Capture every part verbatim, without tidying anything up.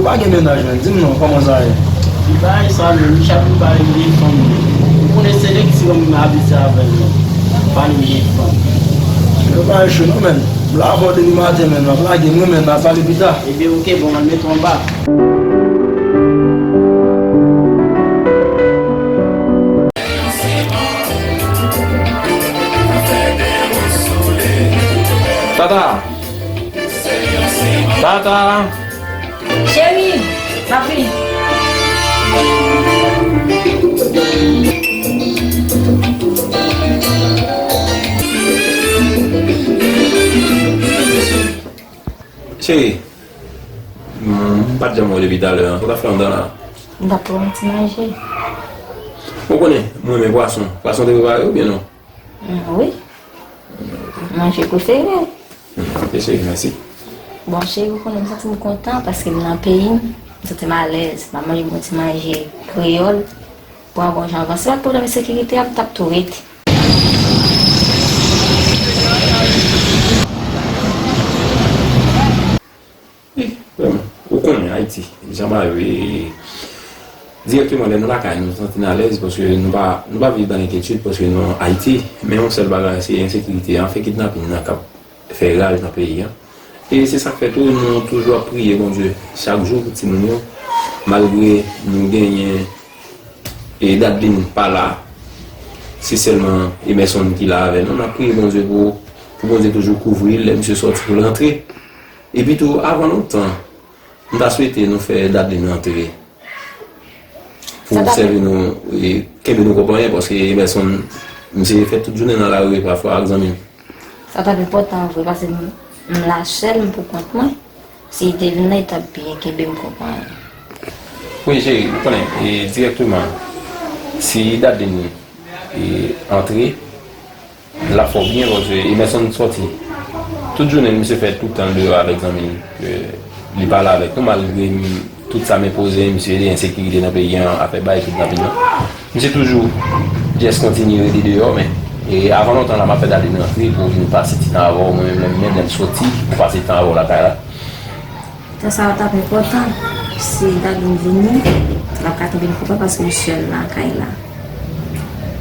Pa gen mennaj, menm. Di m non, kòman sa ye? Li pa sa menm, li chak jou pale m de fanm li. Ou konnen se nèg ti fanm mwen abitye avè l menm. Pale m de fanm. Yo pa cho non, menm. M la avè w depi maten, menm. M ap lage m wi, menm. N a pale pita. Ebyen, oke, bon, mwen mete w anba. Tata! Tata! Cheri, m ap vini. Cheri, m pa t janm wè w depi talè a. Sa w t ap fè anndan la? M t ap pran yon ti manje. Ou konnen, mwen renmen pwason. Pwason te prepare oubyen non? Mm, wi. Manje prefere. Mm, ok, cheri, mèsi. Bon, cheri, ou konnen m santi m kontan paske m nan peyi m. M santi m alèz. M ap manje bon ti manje kreyòl. Pran bon jan avanse. Ak pwoblèm ensekirite a, m t ap tou rete. Wi, vrèman. Ou konnen Ayiti, jan bagay yo ye, dirèkteman lè nou lakay nou, nou santi n alèz paske nou pa, nou pa viv dan lenkyetid paske nou Ayiti, men yon sèl bagay, se ensekirite an, fè kidnapin nan k ap fè raj nan peyi an. E se sa k fè tou, nou toujou ap priye Bondye chak jou pou timoun yo, malgre nou genyen e Dadlin pa la, se sèlman Emerson ki la avè nou. N ap priye Bondye pou, pou Bondye toujou kouvri l lè misye sòti pou l rantre. Epi tou, avan lontan, m ta swete nou fè Dadlin rantre pou sèvi nou, e kenbe nou konpayen, paske Emerson, misye fè tout jounen nan lari pafwa ak zanmi l. Sa t ap enpòtan vre, paske m, m la sèl, m pou kont mwen. Si li te vin la, li t ap byen kenbe m konpayen. Wi, cheri, ou konnen, e, dirèkteman, si Dadlin, e, antre, l ap fè w byen, paske Emerson sòti. Tout jounen, misye fè tout tan l deyò avèk zanmi l, ke li pale avèk nou, malgre m, tout sa m enpoze, misye de ensekirite nan peyi an, afè bay, kidnapin nan. Misye toujou just kontinye rete deyò, men, e, avan lontan la, m ap fè Dadlin rantre pou vin pase ti tan avè w, mwen menm, lè m, lè m soti, pou pase ti tan avè w lakay la. Tan sa a t ap enpòtan, si Dadlin vini, l ap ka kenbe m konpayen paske m sèl lakay la.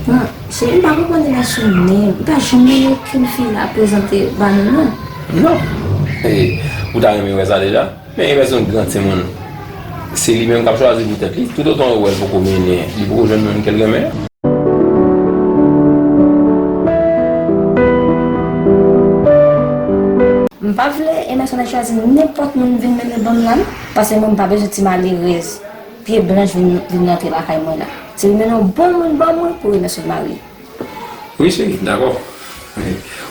Bon, cheri, m pa konprann Emerson menm. M pa janm wè okenn fi la prezante ba nou, non. Non. E, ou ta renmen wè sa deja? Men Emerson gran timoun. Se li menm k ap chwazi pou tèt li. Toutotan ou wè l poko mennen, li poko jwenn moun ke l renmen an. M pa vle Emerson al chwazi nenpòt moun vin mennen ban m la, non. Paske mwen, m pa bezwen ti malerèz pye blanch vin, vin rantre lakay mwen la. Se li mennen yon bon moun ban mwen pou Emerson marye. Wi, cheri, dakò.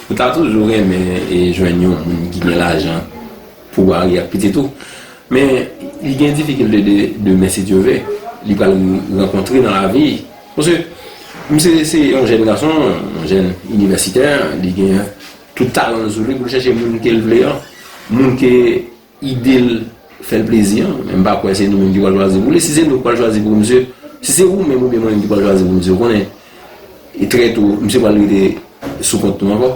Ou ta toujou renmen e jwenn yon moun ki gen lajan pou marye ak pitit ou. Men, li gen difikilte de, demen, si Dye vle, li pral rankontre nan lavi. Paske, misye se yon jèn gason, yon jèn inivèsitè, li gen tout talan l sou li pou l chèche moun ke l vle an, moun ke ide l fè l plezi an, men m pa kwè se nou menm ki pral chwazi pou li. Si se nou ki pral chwazi pou misye, si se ou menm oubyen mwen menm ki pral chwazi pou misye, ou konnen, e trè tou, misye pral rete sou kont nou ankò.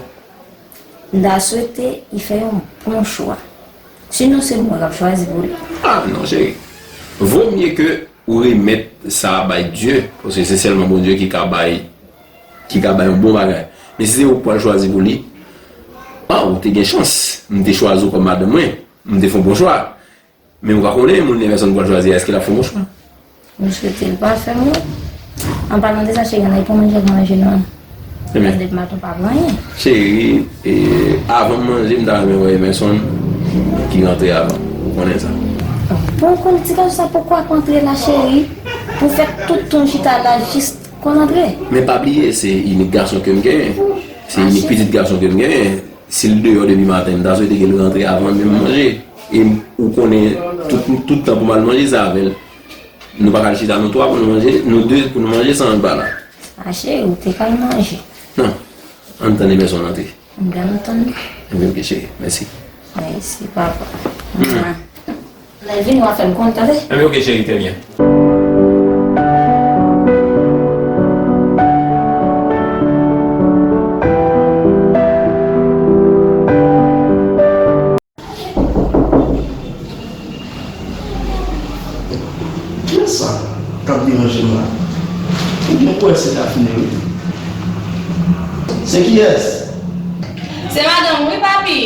M ta swete li fè yon bon chwa. Sinon, se mwen k ap chwazi pou li. Ah, non, cheri. Vo mye ke ou remèt sa bay Dye, paske se sèlman Bondye ki ka bay, ki ka bay yon bon bagay. Men si se ou k pral chwazi pou li, ah, ou te gen chans. M te chwazi w kòm madanm mwen. M te fè yon bon chwa. Men ou pa konnen, moun Emerson pral chwazi a, èske l ap fè yon bon chwa? M swete l pa fè mwen. An palan de sa, cheri, ann al pran manje pou manje non. Ebyen. Paske depi maten w pa pran anyen. Cheri, e, avan m manje, m ta renmen wè Emerson ki rantre avan. Ou konnen sa. Bon, ou konnen ti gason sa poko ap antre la, cheri. Pou fè tout tan w chita la jis konn antre. Men pa bliye, se inik gason ke m genyen. Se inik pitit gason ke m genyen. Si l deyò depi maten, m ta swete ke l rantre avan menm manje. E ou konnen, tout, tout tan pou m al manje, se avè l. Nou pa ka al chita nou twa pou nou manje, nou de pou nou manje san l pa la. A cheri, ou te ka al manje. Non, ann tann Emerson antre. M byen antann li. Ebyen, ok, cheri, mèsi. Mèsi, papa. Lè l vini, w a fè m konn, tande? Enben, ok, cheri, trè byen. Manje m la. Ou byen kwè se Dafne, wi. Se kiyès? Se madanm, wi, papi.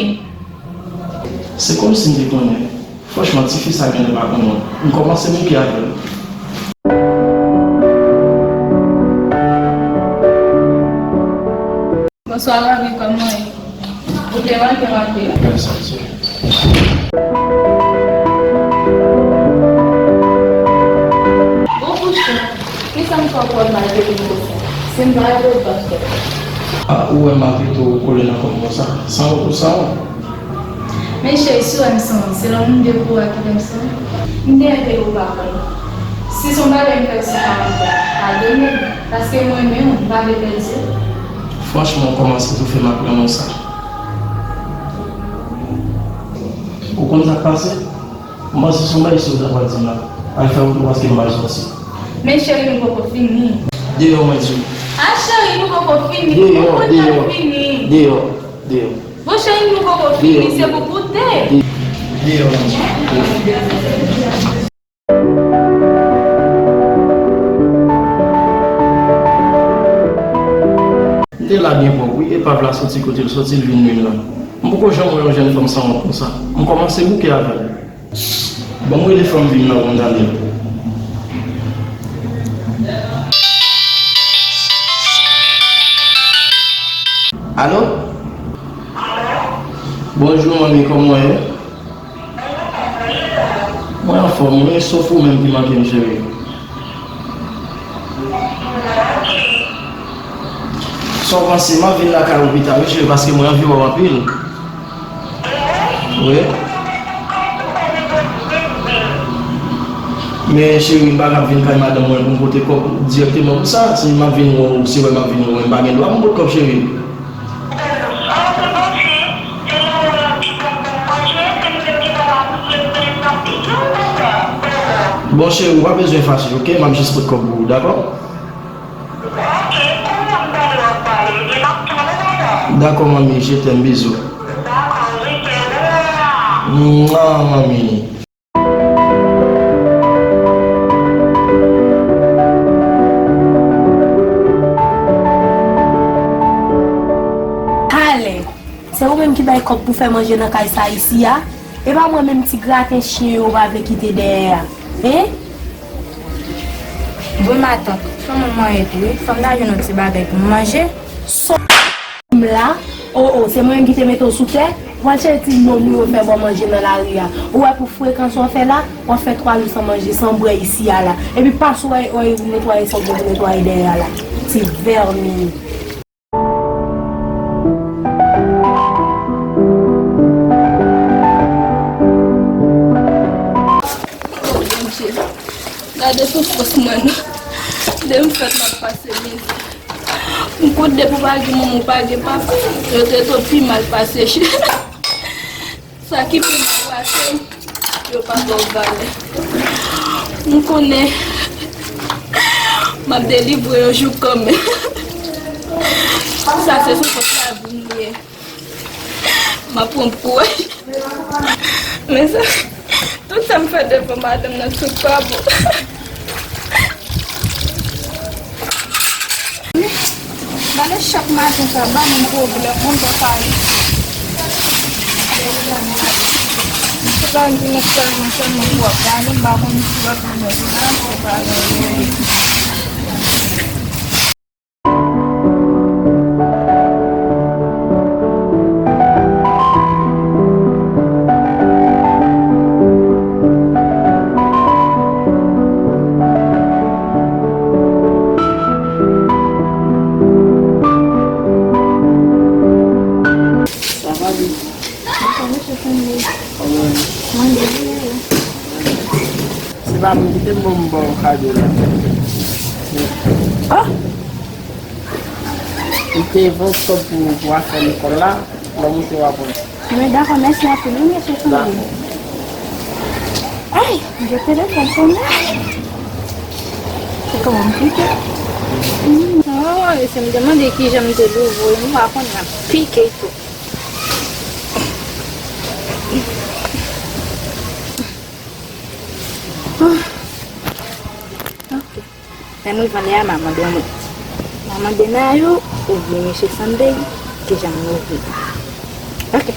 Se kòmsi m te konnen. Franchman, tifi sa genlè pa konnen. M kòmanse bouke avè l. Bonswa, papi, kòman w ye? Ou te manke m anpil. Mèsi, cheri. Bon, bouch mwen, kisa m fè w pou w maltrete m konsa? Si m pa rete w t ap fè. A, ou wè m ap kite w kole nan kò m konsa? San wont ou san wont? Men cheri, si w wè m san wont, se lanmou m te pou w a ki fè m san wont? M te enterese w pa konn. Si se yon bagay m fè w san wont, padone m, paske m renmen w, m pa vle pèdi w. Franchman, w kòmanse toufe m ak lanmou sa. Ou konn sa k pase? M panse se yon bagay serye w ta pral di m la. Al fè wout ou paske m pral sòti. Men cheri, nou poko fini. Deyò, mwen di w. A cheri, nou poko fini. Deyò, deyò. Deyò, deyò. Bon cheri, nou poko fini, se pou koute. Deyò, mwen di w. M te la byen pwòp, wi, epav la soti kote l soti, l vin nwi m nan. M poko janm wè yon jèn fanm sanwont konsa. M kòmanse bouke avè l. Ban m rele fanm vi m nan pou m tande l. Alo? Bonjou, manmi, kòman w ye? Mwen anfòm, wi, sof ou menm ki manke m, cheri. Sa w panse, m ap vin lakay ou pita, wi, cheri, paske mwen anvi wè w anpil. Wi. Men, cheri, m pa ka vin kay madanm mwen pou m pote kòb dirèkteman pou sa. Si m ap vin wè w, se wè m ap vin wè w, m pa gen dwa pou m pot kòb, cheri. Bon, cheri, ou pa bezwen fache, oke? M ap jis pot kòb pou ou, dakò? Dakò, manmi, je t'aime, bizou. Mwa, manmi. Ale, se ou menm ki bay kòb pou fè manje nan kay sa isi a? E pa mwen menm ti graten chen yo ou pa vle kite dèyè a? Hein? Bon, matant, fanm mwen tou, wi. Fò m ta jwenn yon ti bagay pou m manje. Son m la, o, o, se mwen menm ki te mete w sou tè? W al chèche ti nonm yo fè bò manje nan lari a. Ou wè pou frekans w ap fè la, w ap fè twa jou san manje, san bwè isi a la. Epi pase w al netwaye sa w gen pou netwaye dèyè a la. Ti vèmin. Oh, Bondye, gade soufrans mwen non. Depi m fèt, m ap pase mizè. M koute depi w pa gen manman, w pa gen papa, yo trete w pi mal pase cheri. Sa ki pi mal pase m, yo pa ba w valè. M konnen m ap delivre yon jou kanmenm. Sa se soufrans lavi m ye. M ap pran kouraj. Men sa, tout sa m fè devan madanm nan, tout pa bon. Gade chak maten sa, ba nou pwoblèm, moun pa pale. Se pa yon ti nèg sèlman, sèlman pou w ap gade, m pa konn si w ap nan lòt la, se pa yon. Sa va byen? Kòman w ye? Mwen byen, e ou? Se pa mwen ki te bon m ba w kado la. Ah! Ou te vann kòb pou, pou afè lekòl la, lè w moute w a pran. Men dakò, mèsi anpil, wi, mesye Sandy. Ay, je telefòn sonnen. Se kòman m pike? Oh, mesye, m te mande kijan m te dwe voye, m pa konn, m ap pike tou. Ah. Ok. Lè m rive anlè a, m a mande yon moun. M a mande Nayou oubyen mesye Sunday kijan m rive. Ok.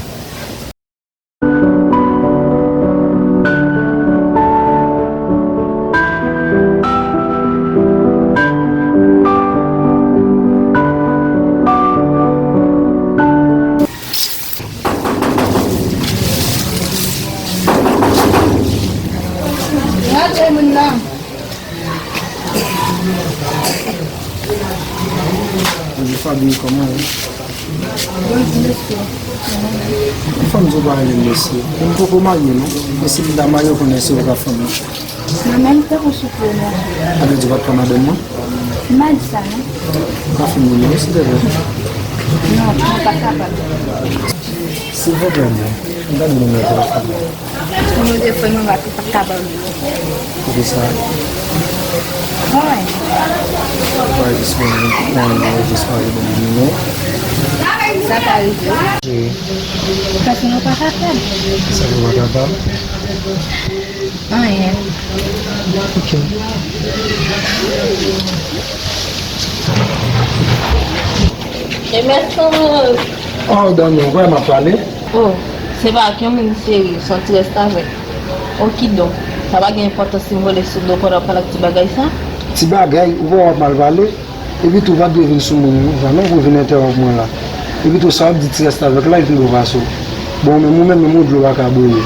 Gade moun nan. Bonjou Faby, kòman w ye? Bonjou mesye. Kòman w ye? Fanm di w pa renmen m mesye. M poko marye non. E si m ta marye, w konnen se ou k ap fanm nan. Manman m tankou souple non. Sa vle di w pa t ka madanm mwen? M pa di sa non. Ou ka fè m nimewo silteplè? Non, mwen pa kapab. Silvouplè non. Gade nimewo telefòn mwen. Nimewo telefòn mwen pa t ka ban m. Poukisa? Wi. Ou pa jis ban m, ou jis pa jis ban m nimewo. Sa pa rive. Wi. Paske nou pa kapab. Sa nou pa kapab? Anyen. Ok. E mèt Rose. Oh, Dani, ou kwè m ap pale? Oh, se pa ak yon moun serye, se yon ti restavèk. Oh, kidonk, sa pa gen enpòtans si m vole sou do w pandan w pale ak ti bagay sa? Ti bagay, ou kwè w ap mal pale? Epi tou, w pa t dwe vin sou moun konsa non pou w vin entèwonp mwen la. Epi tou, sa w ap di ti restavèk la, li pi wo pase w. Bon, menm ou menm, menm yon dlo pa ka bouyi w.